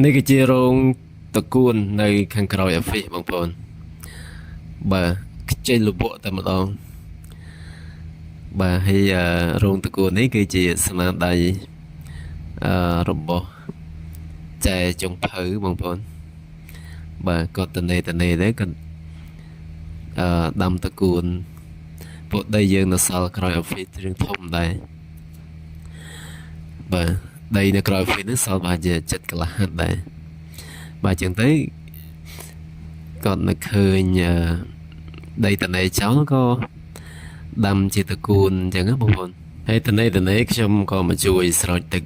នេះគឺជារោងត្រកួននៅខាងក្រោយ office បងប្អូនបាទខ្ចីលវក់តែម្ដងបាទហើយរោងត្រកួននេះគឺជាស្នាដៃរបស់ចែចុងភៅបងប្អូនបាទគាត់តនេតនេទៅគាត់ដាំត្រកួនពួកដីយើងនៅសល់ក្រោយ office រឿងធំដែរបាទដីនៅក្រោយ office នេះសល់ប្រហែលជា7កន្លះហិតដែរបាទចឹងទៅគាត់នៅឃើញដីតនេចោលក៏ដាំជាត្រកួនអញ្ចឹងណាបងប្អូនហើយតនេតនេខ្ញុំក៏មកជួយស្រោចទឹក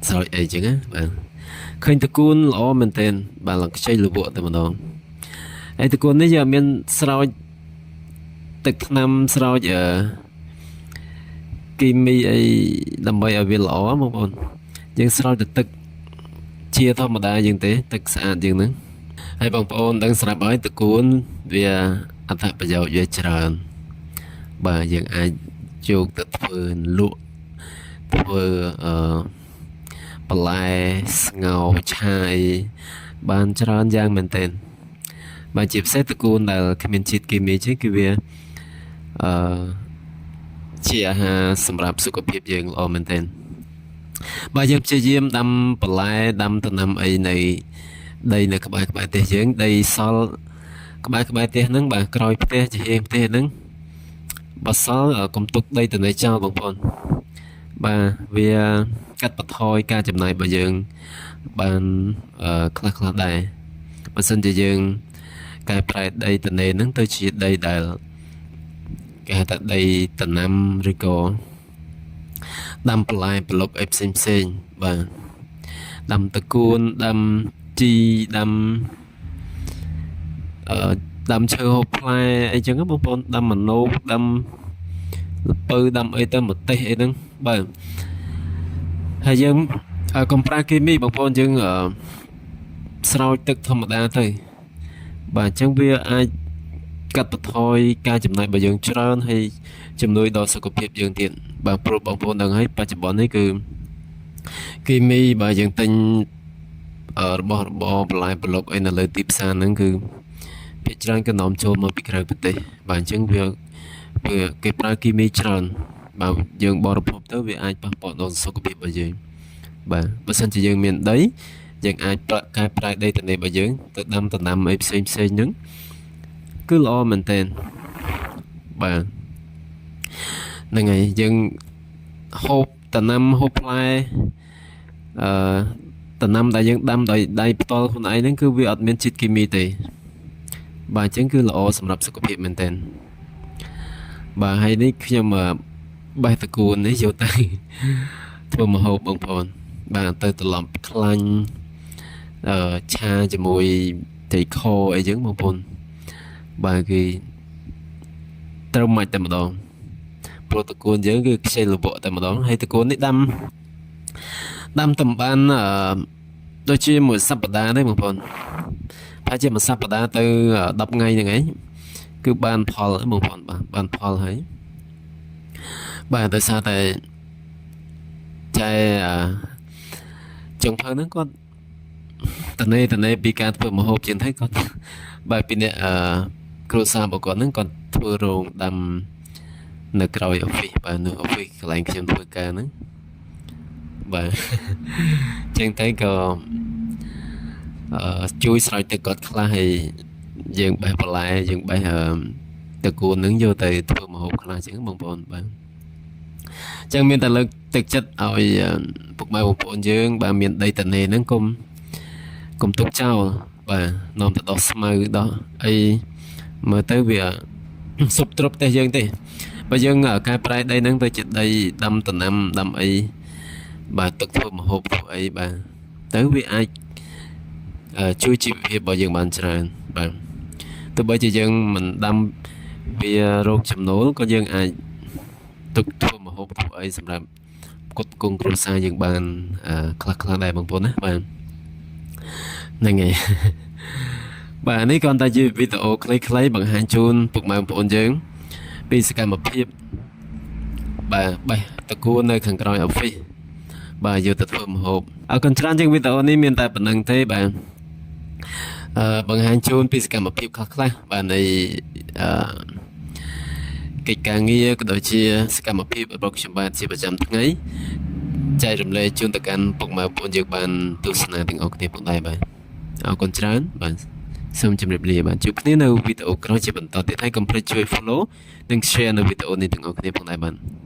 ស្រោចអីចឹងណាបាទឃើញត្រកួនល្អមែនទែនបាទឡើងខ្ចីលវក់តែម្ដងហើយត្រកួននេះយើងអត់មានស្រោចទឹកថ្នាំស្រោចគីមីអីដើម្បីឲ្យវាល្អបងប្អូនយើងស្រោចតែទឹកជាធម្មតាយើងទេទឹកស្អាតយើងហ្នឹងហើយបងប្អូនដឹងស្រាប់ហើយត្រកួនវាអត្ថប្រយោជន៍វាច្រើនបាទយើងអាចយកទៅធ្វើលក់ធ្វើបន្លែស្ងោរឆាអីបានច្រើនយ៉ាងមែនទែនបាទជាពិសេសត្រកួនដែលគ្មានជាតិគីមីទេគឺវាអឺជាអាហារសម្រាប់សុខភាពយើងល្អមែនទែនបាទយើងព្យាយាមដាំបន្លែដាំដំណាំអីនៅដីនៅក្បែរក្បែរផ្ទះយើងដីសល់ក្បែរក្បែរផ្ទះហ្នឹងបាទក្រោយផ្ទះជាហៀងផ្ទះហ្នឹងបើសល់កុំទុកដីទៅនៅចោលបងប្អូនបាទវាកាត់បន្ថយការចំណាយរបស់យើងបានខ្លះខ្លះដែរបើសិនជាយើងកែប្រែដីតនេហ្នឹងទៅជាដីដែលគេហៅថាដីដំណាំឬក៏ដាំបន្លែប្លុកអីផ្សេងផ្សេងបាទដាំត្រកួនដាំជីដាំដាំឈើហូបផ្លែអីចឹងបងប្អូនដាំមនោដាំល្ពៅដាំអីទៅម្ទេសអីហ្នឹងបាទហើយយើងកុំប្រើគីមីបងប្អូនយើងស្រោចទឹកធម្មតាទៅបាទអញ្ចឹងវាអាចកាត់បន្ថយការចំណាយរបស់យើងច្រើនហើយជំនួយដល់សុខភាពយើងទៀតបាទព្រោះបងប្អូនដឹងហើយបច្ចុប្បន្ននេះគឺគីមីបាទយើងទិញរបស់របរបន្លែប្លុកអីនៅលើទីផ្សារហ្នឹងគឺភាគច្រើនក៏នាំចូលមកពីក្រៅប្រទេសបាទអញ្ចឹងវាវាគេប្រើគីមីច្រើនបាទយើងបរិភោគទៅវាអាចប៉ះពាល់ដល់សុខភាពរបស់យើងបាទបើសិនជាយើងមានដីយើងអាចកែប្រែដីទំនេររបស់យើងទៅដាំដំណាំអីផ្សេងផ្សេងហ្នឹងគឺល្អមែនទែនបាទហ្នឹងហើយយើងហូបដំណាំហូបផ្លែអឺដំណាំដែលយើងដាំដោយដៃផ្ទាល់ខ្លួនឯងហ្នឹងគឺវាអត់មានជាតិគីមីទេបាទអញ្ចឹងគឺល្អសម្រាប់សុខភាពមែនទែនបាទហើយនេះខ្ញុំបេះត្រកួននេះយកទៅធ្វើម្ហូបបងប្អូនបាទទៅត្រឡប់ខ្លាញ់ឆាជាមួយត្រីខអីចឹងបងប្អូនបាទគឺត្រូវម៉ាច់តែម្ដងព្រោះត្រកួនយើងគឺខ្ចីលវក់តែម្ដងហើយត្រកួននេះដាំដាំតំបានដូចជាមួយសប្តាហ៍ទេបងប្អូនប្រហែលជាមួយសប្តាហ៍ទៅ10ថ្ងៃហ្នឹងឯងគឺបានផលហើយបងប្អូនបាទបានផលហើយបាទដោយសារតែចែចុងភៅហ្នឹងគាត់តនេតនេពីការធ្វើម្ហូបជាងទៅគាត់បាទពីអ្នកគ្រួសាររបស់គាត់ហ្នឹងគាត់ធ្វើរោងដាំនៅក្រោយ office បាទនៅ office កន្លែងខ្ញុំធ្វើការហ្នឹងបាទចឹងទៅក៏ជួយស្រោចទឹកគាត់ខ្លះហើយយើងបេះបន្លែយើងបេះត្រកួនហ្នឹងយកទៅធ្វើម្ហូបខ្លះចឹងបងប្អូនបាទចឹងមានតែលើកទឹកចិត្តឲ្យពុកម៉ែបងប្អូនយើងបាទមានដីតនេហ្នឹងកុំកុំទុកចោលបាទនាំទៅដោះស្មៅដោះអីមើលទៅវាសុបទ្រពផ្ទះយើងទេបើយើងកែប្រែដីហ្នឹងទៅជាដីដាំដំណាំដាំអីបាទទុកធ្វើម្ហូបធ្វើអីបាទទៅវាអាចជួយជីវភាពរបស់យើងបានច្រើនបាទទោះបីជាយើងមិនដាំវារោគចំណូលក៏យើងអាចទុកធ្វើម្ហូបធ្វើអីសម្រាប់ផ្គត់ផ្គង់គ្រួសារយើងបានខ្លះខ្លះដែរបងប្អូនណាបាទហ្នឹងហើយបាទនេះគ្រាន់តែជាវីដេអូខ្លីៗបង្ហាញជូនពុកម៉ែបងប្អូនយើងពីសកម្មភាពបាទបេះត្រកួននៅខាងក្រោយ office បាទយកទៅធ្វើម្ហូបអរគុណច្រើនជាងវីដេអូនេះមានតែប៉ុណ្្នឹងទេបាទអឺបង្ហាញជូនពីសកម្មភាពខ្លះៗបាទនៃអឺកិច្ចការងារក៏ដូចជាសកម្មភាពរបស់ខ្ញុំបាទជាប្រចាំថ្ងៃចែករំលែកជូនទៅកាន់ពុកម៉ែបងប្អូនយើងបានទស្សនាទាំងអស់គ្នាផងដែរបាទអរគុណច្រើនបាទសូមជម្រាបលាបាទជួបគ្នានៅវីដេអូក្រោយជាបន្តទៀតហើយកុំភ្លេចជួយ follow និង share នៅវីដេអូនេះទាំងអស់គ្នាផងដែរបាទ។